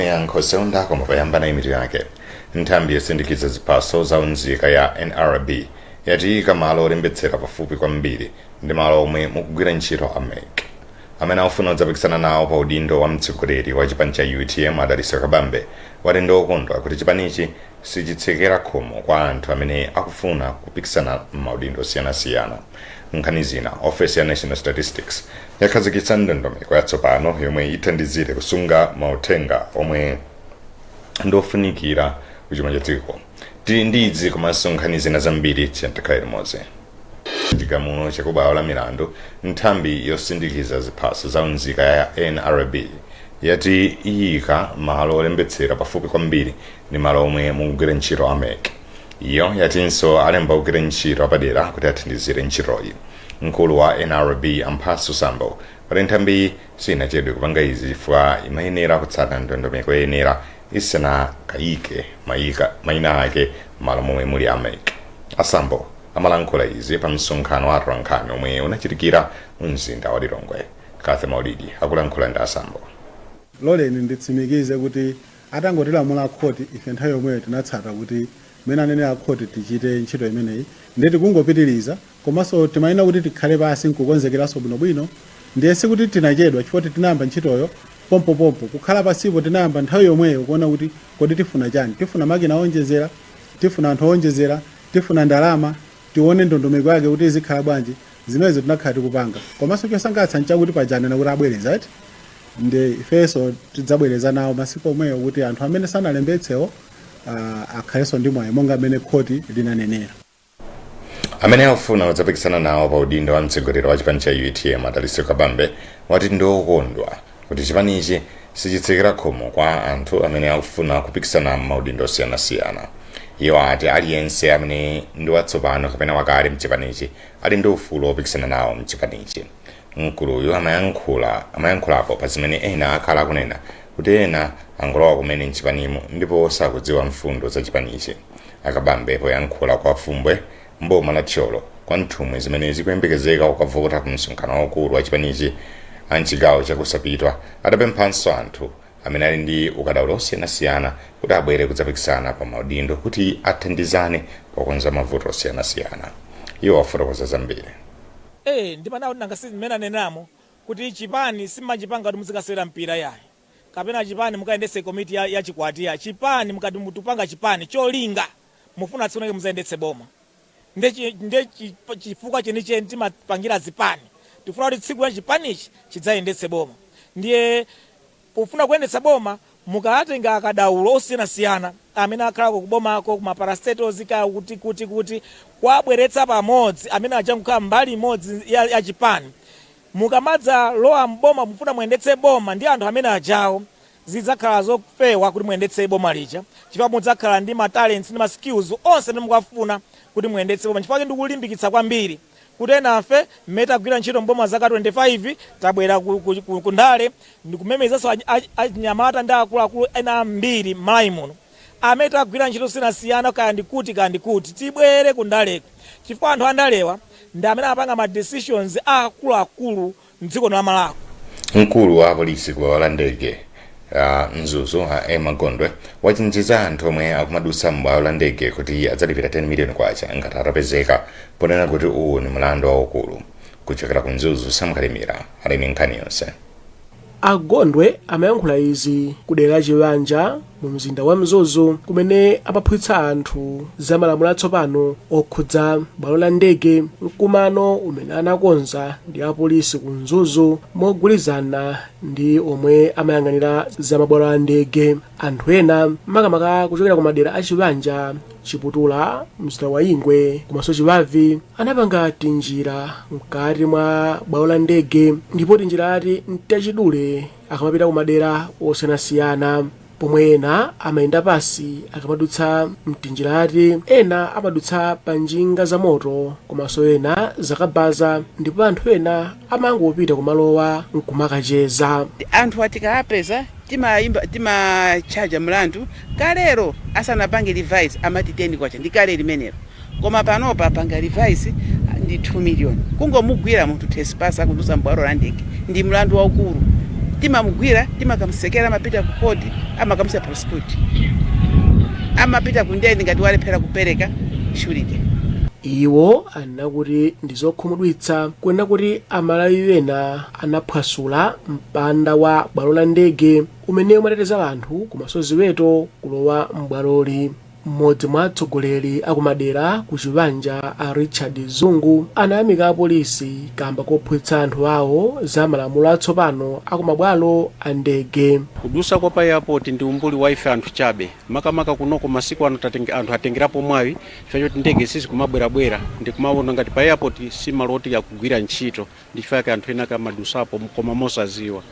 Yankho seundako mapayambana imitu yake. Nthambi yosindikiza ziphaso za unzika ya NRB yati malo olembetsera pafupi kwambiri ndi malo omwe mukugwira ntchito a MEC. Amene akufuna kudzapikisana nawo pa udindo wa mtsogoleri wa chipani cha UTM, a Dalitso Kabambe, wati ndi okondwa kuti chipanichi sichitsekera khomo kwa anthu amene akufuna kupikisana m'maudindo osiyanasiyana. Nkhani zina, ofesi ya National Statistics yakhazikitsa ndondomeko yatsopano yomwe ithandizire kusunga mauthenga omwe ndofunikira kuchuma cha dziko. Tili ndi izi komanso nkhani zina zambiri, tikhale limodzi. Chigamulo chakubwalo la milandu, nthambi yosindikiza ziphaso za unzika ya NRB yati iyika malo olembetsera pafupi kwambiri ndi malo omwe mukugwira ntchito a MEC. Iyo yatinso alemba kugwira ntchito apadera kuti athandizire ntchitoyi. Mkulu wa NRB, a Mphatso Sambo, wati nthambi sinachedwe kupanga izi chifukwa imayenera kutsata ndondomeko yoyenera isanakayike mayina ake malo momwe muli a MEC. A Sambo amalankhula izi pa msonkhano wa atolankhani omwe unachitikira mzinda wa Lilongwe. Kathe Maulidi akulankhula ndi a Sambo. Loleni nditsimikize kuti atangotilamula khoti, ife nthawi yomweyo tinatsata kuti mmene anenera khoti tichite ntchito imeneyi, ndiye tikungopitiriza. Komanso timayenera kuti tikhale pasi nkukonzekeranso bwinobwino. Ndiye sikuti tinachedwa, chifukwa tinayamba ntchitoyo pompopompo. Kukhala pasipo, tinayamba nthawi yomweyo kuona kuti kodi tifuna chani? Tifuna makina owonjezera, tifuna anthu owonjezera, tifuna ndalama, tione ndondomeko yake kuti izikhala bwanji. Zimenezo tinakhala tikupanga. Komanso chosangalatsa nchakuti pajanena kuti abwereza ati, ndi ifenso tidzabwereza nawo masiku omweyo kuti anthu amene sanalembetsewo akhalenso ndi mwayi monga amene khoti linanenera. Amene akufuna kudzapikisana nawo pa udindo wa mtsogoleri wa chipani cha UTM, a Dalitso Kabambe, wati ndi okondwa kuti chipanichi sichitsekera khomo kwa anthu amene akufuna kupikisana m'maudindo osiyanasiyana. Iwo ati aliyense amene ndi watsopano kapena wakale mchipanichi ali ndi ufulu wopikisana nawo mchipanichi. Mkuluyu amayankhulapo pa zimene ena akhala akunena kuti ena angolowa kumene mchipanimu ndipo sakudziwa mfundo za chipanichi. A Kabambe poyankhula kwa Fumbwe mboma la Thyolo kwa nthumwi zimene zikuyembekezeka kukavota ku msonkhano waukulu wa chipanichi a mchigawo chakusapitwa, adapemphanso anthu amene ali ndi ukadaulo osiyanasiyana kuti abwere kudzapikisana pa maudindo kuti athandizane pokonza mavuto osiyanasiyana. Iwo afotokoza zambiri. Ndimanawo nanga si mmene anenamo kuti chipani simachipanga kuti muzikasewera mpira yayi, kapena chipani mukayendetse komiti ya chikwati ya chipani. Mukati mutupanga chipani, cholinga mufuna tsiku muzayendetse boma. Nde chifukwa chenicheni timapangira zipani, tifuna kuti tsiku la chipanichi chidzayendetse boma. Ndiye pofuna kuyendetsa boma, mukatenga akadaulo osiyanasiyana amene akhalako kubomako, kuma parastatals ka kuti kuwabweretsa pamodzi, amene aja kukhala mbali imodzi ya chipani, mukamadza lowa mboma, mufuna muyendetse boma ndi anthu amene ajawo, zidzakhala zofewa kuti muyendetse boma lija, chifukwa mudzakhala ndi ma talents ndi ma skills onse amene mukafuna kuti muyendetse boma. Chifukwa ndikulimbikitsa kwambiri kuti enafe mmene tagwira ntchito mboma zaka 25, tabwera ku ndale, ndikumemezanso achinyamata ndi akuluakulu ena ambiri m'Malawi muno amene tagwira ntchito siyanasiyana, kaya ndikuti kaya ndikuti, tibwere ku ndaleko, chifukwa anthu andalewa ndi amene amapanga ma decisions akuluakulu mdziko la Malawi. Mkulu wa apolisi ku bwalo la ndege Mzuzu, a Emma Gondwe, wachenjeza anthu omwe akumadutsa m'bwalo la ndege kuti adzalipira 10 miliyoni kwacha ngati atapezeka, ponena kuti uwu ni mlandu waukulu. Kuchokera ku Mzuzu, Samkalimira ali ndi nkhani yonse. A Gondwe amayankhula izi ku dera la Chiwanja mu mzinda wa Mzuzu, kumene amaphunzitsa anthu za malamulo atsopano okhudza bwalo la ndege. Mkumano umene anakonza ndi apolisi ku Mzuzu mogwirizana ndi omwe amayang'anira za mabwalo a ndege. Anthu ena, makamaka kuchokera ku madera a Chiwanja, Chiputula, mzinda wa Ingwe komanso Chibavi, anapanga tinjira mkati mwa bwalo la ndege, ndipo tinjirati ntachidule akamapita ku madera osiyanasiyana, pomwe ena amayenda pasi akamadutsa mtinjirati, ena amadutsa pa njinga za moto komanso ena zakabaza, ndipo anthu ena amangopita kumalowa nkumakacheza. Anthu atikapeza timayimba, timachaja mlandu. Kalero asanapange revise amati 10 kwacha, ndi kale limenelo, koma panopa apanga revise ndi 2 million. Kungomugwira munthu trespass akudutsa mbwalo la ndege ndi mlandu waukulu. Timamugwira, timakamsekera, amapita ku koti, amakamusa prosecute, amapita kundende ngati walephera kupereka surety. Iwo anena kuti ndi zokhumudwitsa kunena kuti Amalawi ena anaphwasula mpanda wa bwalo la ndege umene umateteza anthu komanso ziweto kulowa m'bwaloli. Mmodzi mwa atsogoleri akumadera ku Chiwanja, a Richard Zungu, anayamika apolisi kamba kophunzitsa anthu awo za malamulo atsopano akumabwalo a ndege. Kudusa kwa pa airport ndi umbuli wa ife anthu chabe, makamaka kunoko masiku ano anthu atengerapo mwawi chifukwa choti ndege sizikumabwerabwera, ndikumaona ngati pa airport simalo oti akugwira ntchito, ndi chifukwa chake anthu ena akamadusapo koma mosaziwa.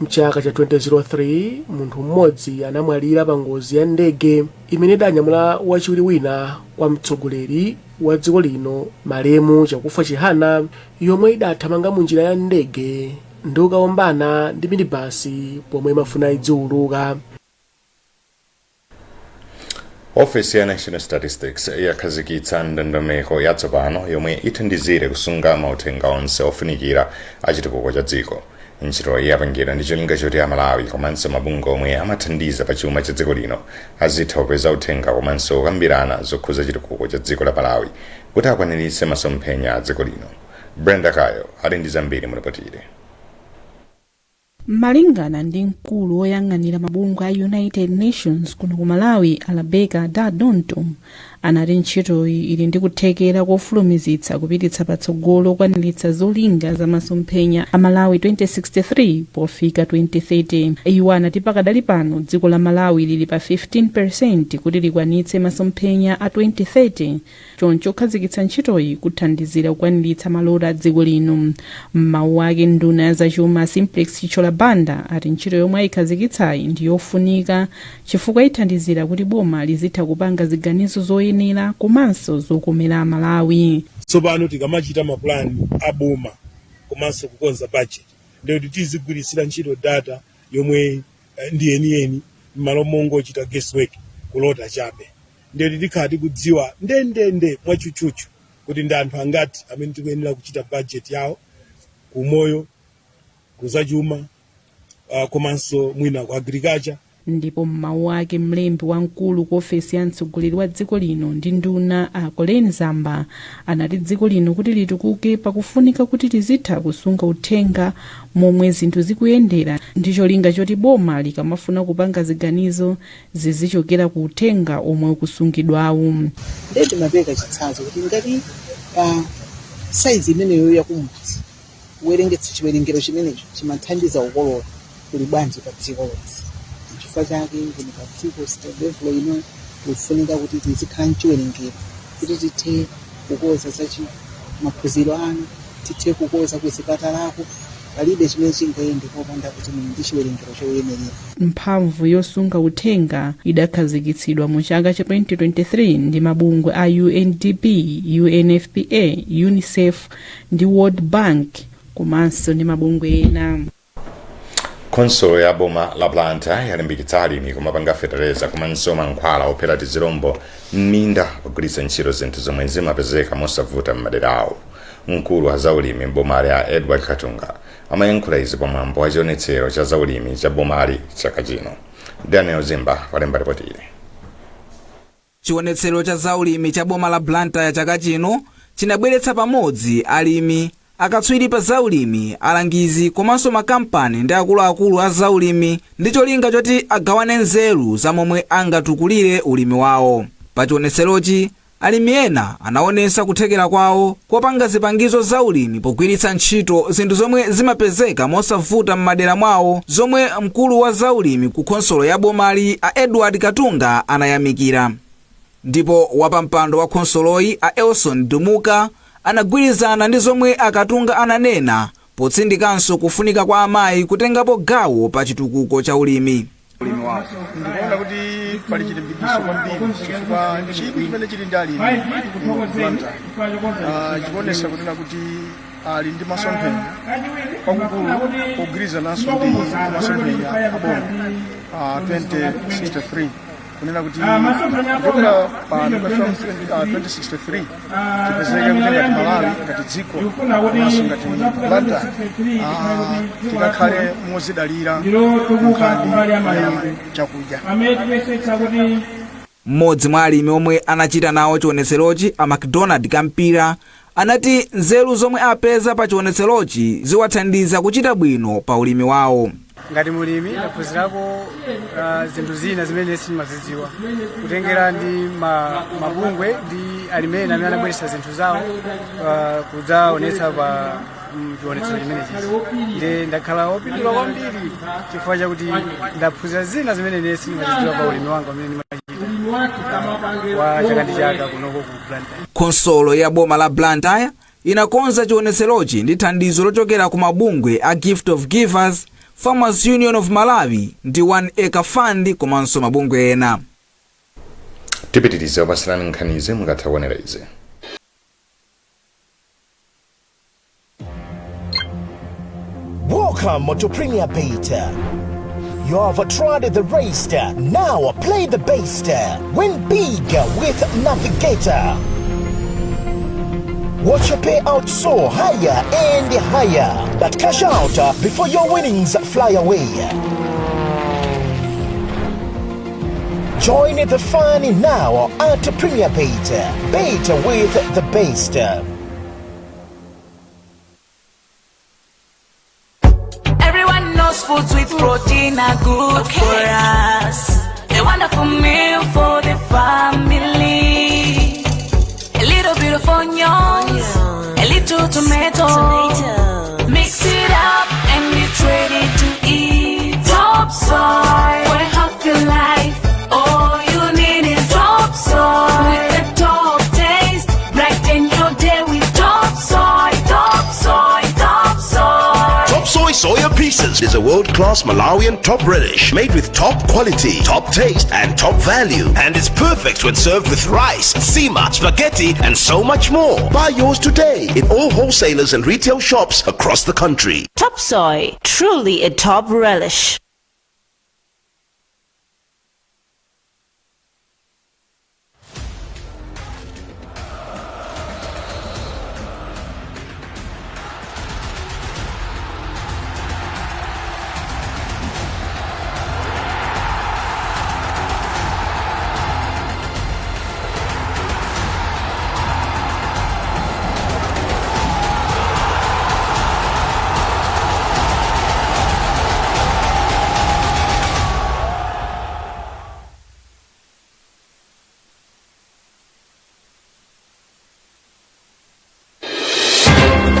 Mchaka cha 2003 munthu mmodzi anamwalira pa ngozi ya ndege imene idanyamula wachiwiri wina kwa mtsogoleri wa dziko lino, malemu Chakufwa Chihana, yomwe idathamanga mu njira ya ndege ndi kukaombana ndi minibasi pomwe imafuna idziuluka. Ofesi ya National Statistics yakhazikitsa ndondomeko yatsopano yomwe ithandizire kusunga mauthenga onse ofunikira achitukuko cha dziko. Ntchitoyi yapangidwa ndi cholinga choti Amalawi komanso mabungwe omwe amathandiza pa chuma cha dziko lino azitha kupeza uthenga komanso kukambirana zokhuza chitukuko cha dziko la Malawi kuti akwaniritse masomphenya a dziko lino. Brenda Kayo ali ndi zambiri mulipotire. Malingana ndi mkulu woyang'anira mabungwe a United Nations kuno ku Malawi, a Rebecca Dontom, anati ntchitoyi ili ndi kuthekera kofulumizitsa kupititsa patsogolo kukwaniritsa zolinga za masomphenya a Malawi 2063 pofika 2030. Iwo anati pakadali pano dziko la Malawi lili pa 15% kuti likwanitse masomphenya a 2030, choncho kukhazikitsa ntchitoyi kuthandizira kukwaniritsa maloto a dziko lino. M'mawu ake, nduna ya zachuma Simplex Chithyola Banda ati ntchito yomwe ayikhazikitsayi ndi yofunika chifukwa ithandizira kuti boma lizitha kupanga ziganizo zoyenera komanso zokomera Amalawi. Tsopano tikamachita mapulani a boma komanso kukonza budget, ndikuti tizigwiritsira ntchito data yomwe ndi yeniyeni m'malo mongochita guesswork, kulota chabe. Ndikuti tikhala tikudziwa ndendende mwatchutchutchu kuti ndi anthu angati amene tikuyenera kuchita budget yawo kumoyo, kuzachuma, komanso mwina ku agriculture. Ndipo m'mawu ake, mlembi wamkulu ku ofesi ya mtsogoleri wa dziko lino ndi nduna, a Colleen Zamba, anati dziko lino kuti litukuke pakufunika kuti lizitha kusunga uthenga momwe zinthu zikuyendera, ndi cholinga choti boma likamafuna kupanga ziganizo zizichokera ku uthenga omwe ukusungidwawu. Ndiye timapereka chitsanzo kuti ngati pa saizi imeneyo yakumudzi kuwerengetsa chiwerengero chimenecho chimathandiza kukolola, kuli bwanji pa dziko lonse? Chifukwa chake even pa dziko state level ino tikufunika kuti tizikhala mchiwerengero kuti tithe kukoza zachi maphunziro anu, tithe kukoza kuzipatalako. Palibe chimene chingayende popanda kuti muli ndi chiwerengero choyenerera. Mphamvu yosunga uthenga idakhazikitsidwa mu chaka cha 2023 ndi mabungwe a UNDP, UNFPA, UNICEF ndi World Bank komanso ndi mabungwe ena. Khonsolo ya boma la Blantyre yalimbikitsa alimi kumapanga fetereza komanso mankhwala ophera tizilombo m'minda pogwiritsa ntchito zinthu zomwe zimapezeka mosavuta m'madera awo. Mkulu wa zaulimi m'bomali, a Edward Katunga, amayankhula izi pamwambo wa chionetsero cha zaulimi cha bomali chaka chino. Daniel Zimba walemba ripoti ili. Chionetsero cha zaulimi cha boma la Blantyre chaka chino chinabweretsa pamodzi alimi, akatswiri pa zaulimi, alangizi komanso makampani ndi akuluakulu a zaulimi ndi cholinga choti agawane nzeru za momwe angatukulire ulimi wawo. Pa chionetserochi, alimi ena anaonetsa kuthekera kwawo kopanga zipangizo zaulimi pogwiritsa ntchito zinthu zomwe zimapezeka mosavuta m'madera mwawo, zomwe mkulu wa zaulimi ku khonsolo ya bomali, a Edward Katunga, anayamikira. Ndipo wapampando wa khonsoloyi, a Elson Dumuka, anagwirizana ndi zomwe Akatunga ananena, potsindikanso kufunika kwa amayi kutengapo gawo pa chitukuko cha ulimi. Ndikuona kuti pali chilimbikitso kwambiri chifukwa chidwi chimene chili ndi alimi kuno ku Blantyre chikuonetsa kunena kuti ali ndi masomphenya kwakukulu pogwirizananso ndi masomphenya aboma 2063. Kunena kuti kuchokera pano kufika 2063 tipezeke kuti ngati Malawi, ngati dziko, komanso ngati Blantyre, tikakhale mozidalira nkhani ya chakudya. Mmodzi mwa alimi omwe anachita nawo chionetserochi, a McDonald Kampira, anati nzeru zomwe apeza pa chionetserochi ziwathandiza kuchita bwino pa ulimi wawo. Ngati mulimi ndaphunzirako zinthu zina zimene sindimazidziwa, kutengera ndi mabungwe ndi alimi ena amene anabweretsa zinthu zawo kudzaonetsa pa chionetsero chimenechi. Ndi ndakhala wopindula kwambiri chifukwa chakuti ndaphunzira zina zimene ine sindimazidziwa pa ulimi wanga umene ndimachita wa chaka ndi chaka kunoko ku Blantyre. Khonsolo ya boma la Blantyre inakonza chionetserochi ndi thandizo lochokera ku mabungwe a Gift of Givers, Farmers Union of Malawi ndi One Acre Fund komanso mabungwe ena. Tipitirize kupasirani nkhanizi mukatha kuonera izi. Welcome to Premier Bet. You have tried the rest. Now play the best. Win big with Navigator. Watch your payout soar higher and higher. But cash out before your winnings fly away. Join the fun now at Premier Bet. Bet with the best. Everyone knows foods with protein are good for us. A wonderful meal for the family. A little bit of onions, a little tomato. Mix it up and it's ready to eat. Top Soy for a healthy life. All you need is Top Soy with the top taste. Brighten your day with Top Soy, Top Soy, Top Soy. Top Soy Soya Pieces is a world-class Malawian top relish made with top quality, top taste, and top value. And it's perfect when served with rice, nsima, spaghetti, and so much more. Buy yours today in all wholesalers and retail shops across the country. Top Soy, truly a top relish.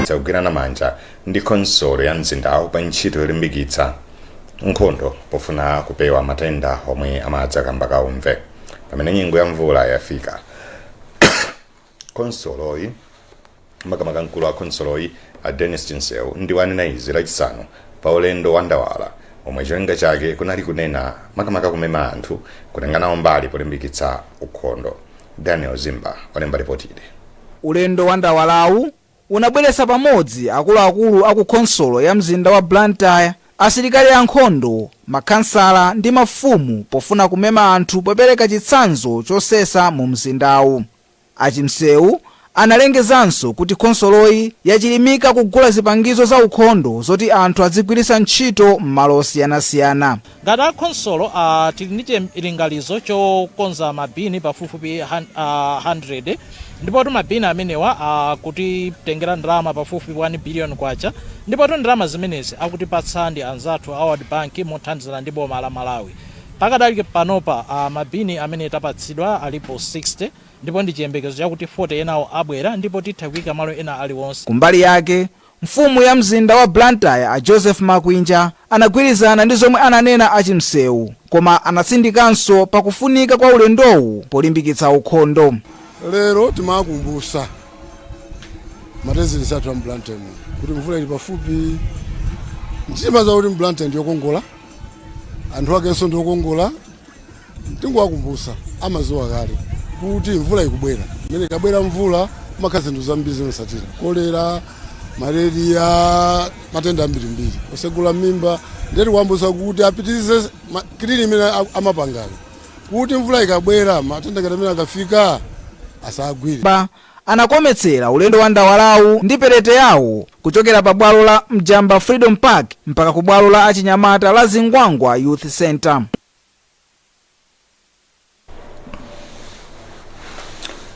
Kugwirana manja ndi khonsolo ya mzindawo pa ntchito yolimbikitsa ukhondo pofuna kupewa matenda omwe amadza kamba ka umve pamene nyengo ya mvula yafika. Khonsoloyi, makamaka mkulu wa khonsoloyi a Dennis Chinseu, ndiwo anena izi Lachisanu pa ulendo wa ndawala omwe cholinga chake kunali kunena, makamaka kumema anthu kutenga nawo mbali polimbikitsa ukhondo. Daniel Zimba walemba ripoti ili. Ulendo wa ndawalawu unabweretsa pamodzi akuluakulu aku khonsolo ya mzinda wa Blantyre, asilikali ankhondo, makhansala ndi mafumu pofuna kumema anthu popereka chitsanzo chosesa mu mzindawu. Achimsewu analengezanso kuti khonsoloyi yachilimika kugula zipangizo za ukhondo zoti anthu azigwiritsa ntchito m'malo osiyanasiyana. Ngati akhonsolo tili ndi chilinganizo chokonza mabini pafupifupi 100, ndipotu mabini amenewa akutitengera ndalama pafupifupi 1 billion kwacha, ndipotu ndalama zimenezi akutipatsa ndi anzathu a World Bank mothandizana ndi boma la Malawi. Pakadali panopa mabini amene tapatsidwa alipo 60, ndipo ndi chiyembekezo chakuti 40 enawo abwera ndipo titha kuyika malo ena aliwonse. Kumbali yake, mfumu ya mzinda wa Blantyre a Joseph Makwinja anagwirizana ndi zomwe ananena achimsewu, koma anatsindikanso pakufunika kwa ulendowu polimbikitsa ukhondo. Lero timakumbutsa ma residents athu a m'Blantyre kuti mvula ili pafupi. Mtima kuti m'Blantyre ndiyokongola, anthu akenso ndiokongola. Tingowakumbutsa, amadziwa kale kuti mvula ikubwera. Imene ikabwera mvula makha zinthu zambiri zimasatira: kolera, malaria, matenda ambirimbiri, osegula mimba. Ndiye tikuwakumbutsa kuti apitirize clean imene amapangayo. Kuti mvula ikabwera, matenda ngati amene akafika asagwire. Ba anakometsera ulendo wa ndawalawu ndi perete yawo kuchokera pa bwalo la Mjamba Freedom Park mpaka ku bwalo la achinyamata la Zingwangwa Youth Center.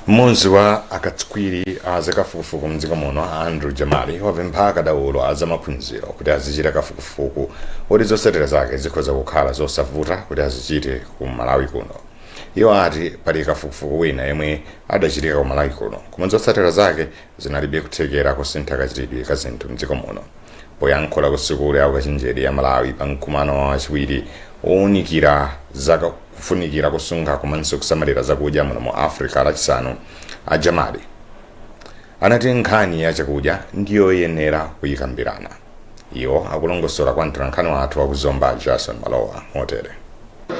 Mmodzi wa akatswiri a zakafukufuku mdziko muno, Andrew Jamali, wapempha akadaulo a zamaphunziro kuti azichita kafukufuku woti zotsatira zake zikhoza kukhala zosavuta kuti azichite ku Malawi kuno. Iwo ati pali kafukufuku wina yemwe adachitika ku Malawi kuno, koma zotsatira zake zinalibe kuthekera kusintha kachitidwe ka zinthu mdziko muno. Poyankhula ku sukulu ya ukachenjede ya Malawi pa mkumano wachiwiri wowunikira za kufunikira kusunga komanso kusamalira zakudya muno mu Africa Lachisanu, a Jamali anati nkhani ya chakudya ndiyoyenera kuyikambirana. Iwo akulongosola kwa mtolankhani wathu wa ku Zomba, Jason Malowa, motere.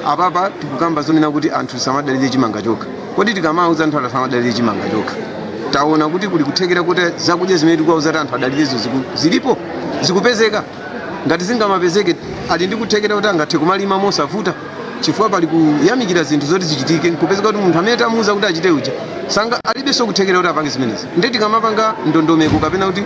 Apapa tikukamba zonena kuti anthu samadalire chimanga chokha. Kodi tikamauza anthu asamadalire chimanga chokha, taona kuti kuli kuthekera kuti zakudya zimene tikuwauza kuti anthu adalirezo zilipo, zikupezeka? Ngati zingamapezeke, ali ndi kuthekera kuti angathe kumalima mosavuta, chifukwa pali kuyamikira zinthu zoti zichitike, nkupezeka kuti munthu amene tamuuza kuti achite uja sanga alibenso kuthekera kuti apange zimenezi. Ndiye tikamapanga ndondomeko kapena kuti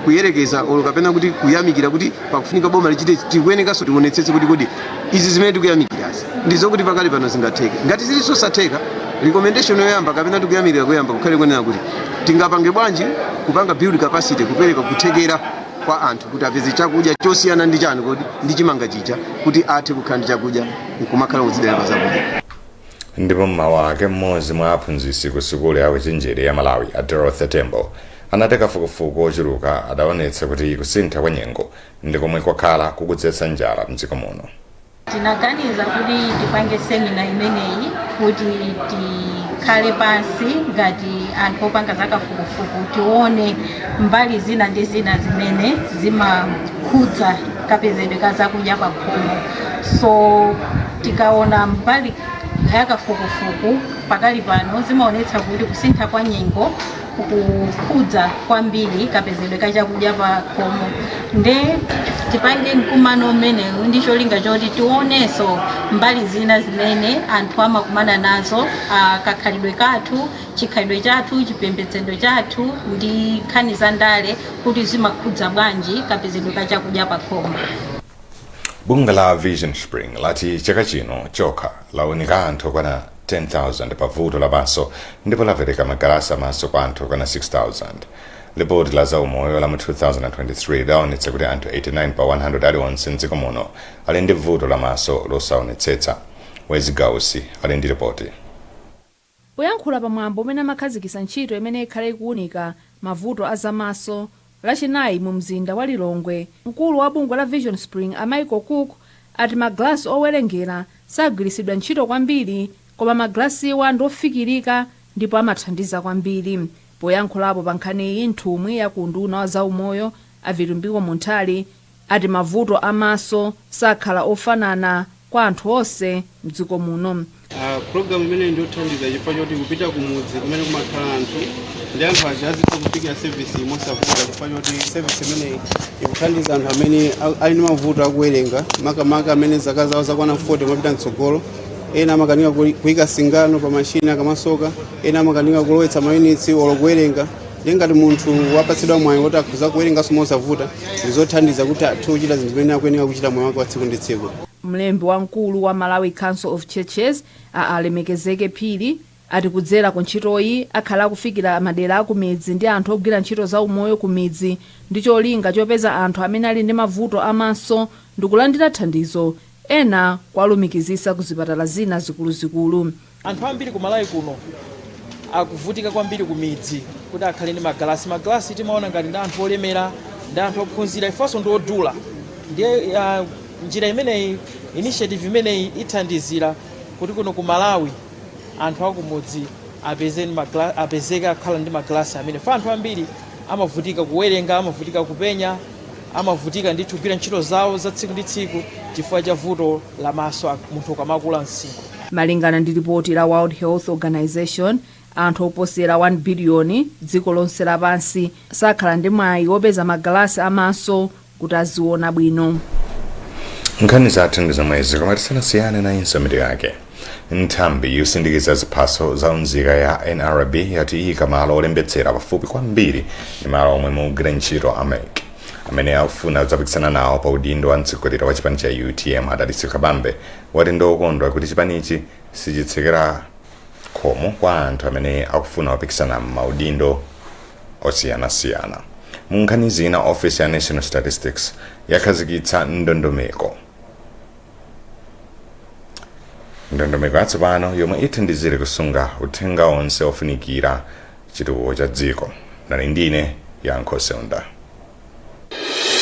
kuyerekeza olo kapena kuti kuyamikira kuti pakufunika boma lichite, tikuyenekanso tionetsetse kuti kodi izi zimene tikuyamikirazi ndi zokuti pakali pano zingatheke? Ngati zili zosatheka, recommendation yoyamba kapena tikuyamikira koyamba kukhale kunena kuti tingapange bwanji kupanga build capacity, kupereka kuthekera kwa anthu kuti apeze chakudya chosiyana ndi chani kodi ndi chimanga chija, kuti athe kukhala ndi chakudya nkumakhala kudzidalira pa zakudya. Ndipo mmawu ake, mmodzi mwa aphunzitsi ku sukulu ya ukachenjede ya Malawi, a Dorothy Tembo, anati kafukufuku ochuluka adaonetsa kuti kusintha kwa nyengo ndi komwe kwakhala kukudzetsa njala mdziko muno. Tinaganiza kuti tipange semina imeneyi kuti tikhale pansi ngati anthu opanga zakafukufuku, tione mbali zina ndi zina zimene zimakhudza kapezedwe ka zakudya pa khomo. So tikaona mbali yakafukufuku pakali pano, zimaonetsa kuti kusintha kwa nyengo kukukhudza kwambiri kapezedwe ka chakudya pa khomo. Nde tipange mkumano umenewu ndi cholinga choti tionenso mbali zina zimene anthu amakumana nazo, kakhalidwe kathu, chikhalidwe chathu, chipembedzo chathu ndi nkhani za ndale, kuti zimakhudza bwanji kapezedwe ka chakudya pa khomo. Bungwe la Vision Spring lati chaka chino chokha launika anthu okwana 10,000 pa vuto la maso ndipo lapereka magalasi amaso kwa anthu okwana 6,000. Lipoti la zaumoyo la mu 2023 lidaonetsa kuti anthu 89 pa 100 aliwonse mdziko muno ali ndi vuto la maso losaonetsetsa. Wezi Gausi ali ndi ripoti. Poyankhula pa mwambo umene amakhazikitsa ntchito imene ikhale ikuunika mavuto a zamaso Lachinayi mu mzinda wa Lilongwe, mkulu wa bungwe la Vision Spring a Michael Cook ati magalasi owerengera sagwiritsidwa ntchito kwambiri koma magalasiwa ndiofikirika ndipo amathandiza kwambiri. Poyankhulapo pa nkhaniyi, nthumwi ya ku unduna wa zaumoyo a Vitumbiko Munthali ati mavuto a maso sakhala ofanana kwa anthu onse mdziko muno. Pulogalamu imeneyi ndiyothandiza chifukwa choti kupita kumudzi kumene kumakhala anthu ndi anthu aja azitha kufikira service mosavuta, chifukwa choti service imeneyi ikuthandiza anthu amene ali ndi mavuto akuwerenga, makamaka amene zaka zawo zakwana 40 mapita mtsogolo. Ena amakanika kuyika singano pa mashini akamasoka, ena amakanika kulowetsa mayunitsi olo kuwerenga. Ndiye ngati munthu wapatsidwa mwayi woti akhoza kuwerenganso mosavuta, ndizothandiza kuti athe kuchita zinthu zimene akuyenera kuchita moyo wake wa tsiku ndi tsiku. Mlembi wamkulu wa Malawi Council of Churches a Alemekezeke Phiri ati kudzera ku ntchitoyi akhala akufikira madera akumidzi ndi anthu ogwira ntchito za umoyo ku midzi ndi cholinga chopeza anthu amene ali ndi mavuto amaso ndikulandira thandizo, ena kuwalumikizitsa ku zipatala zina zikuluzikulu. Anthu ambiri ku Malawi kuno akuvutika kwambiri ku midzi kuti akhale ndi magalasi. Magalasi timaona ngati ndi anthu olemera, ndi anthu ophunzira, ifenso ndi odula. Ndiye njira imeneyi, initiative imeneyi ithandizira kuti kuno ku Malawi anthu akumudzi apezeke akhala ndi magalasi amene fa anthu ambiri amavutika kuwerenga, amavutika kupenya, amavutika ndithu kugwira ntchito zawo za tsiku ndi tsiku chifukwa cha vuto la maso munthu ukamakula msinkhu. Malingana ndi lipoti la World Health Organization, anthu oposera 1 biliyoni dziko lonse lapansi sakhala ndi mwayi wopeza magalasi amaso kuti aziona bwino. Nkhani zathu ndi zomwezi, koma tisanasiyane nayinso mitu yake. Nthambi yosindikiza ziphaso za unzika ya NRB yati iyika malo olembetsera pafupi kwambiri ndi malo omwe mukugwira ntchito a MEC. Amene akufuna kudzapikisana nawo pa udindo wa mtsogoleri wa chipani cha UTM, a Dalitso Kabambe, wati ndiokondwa kuti chipanichi sichitsekera khomo kwa anthu amene akufuna kupikisana m'maudindo osiyanasiyana. Mu nkhani zina, ofisi ya National Statistics yakhazikitsa ndondomeko yatsopano yomwe ithandizire kusunga uthenga onse ofunikira chitukuko cha dziko. Nali ndine Yankho Seunda.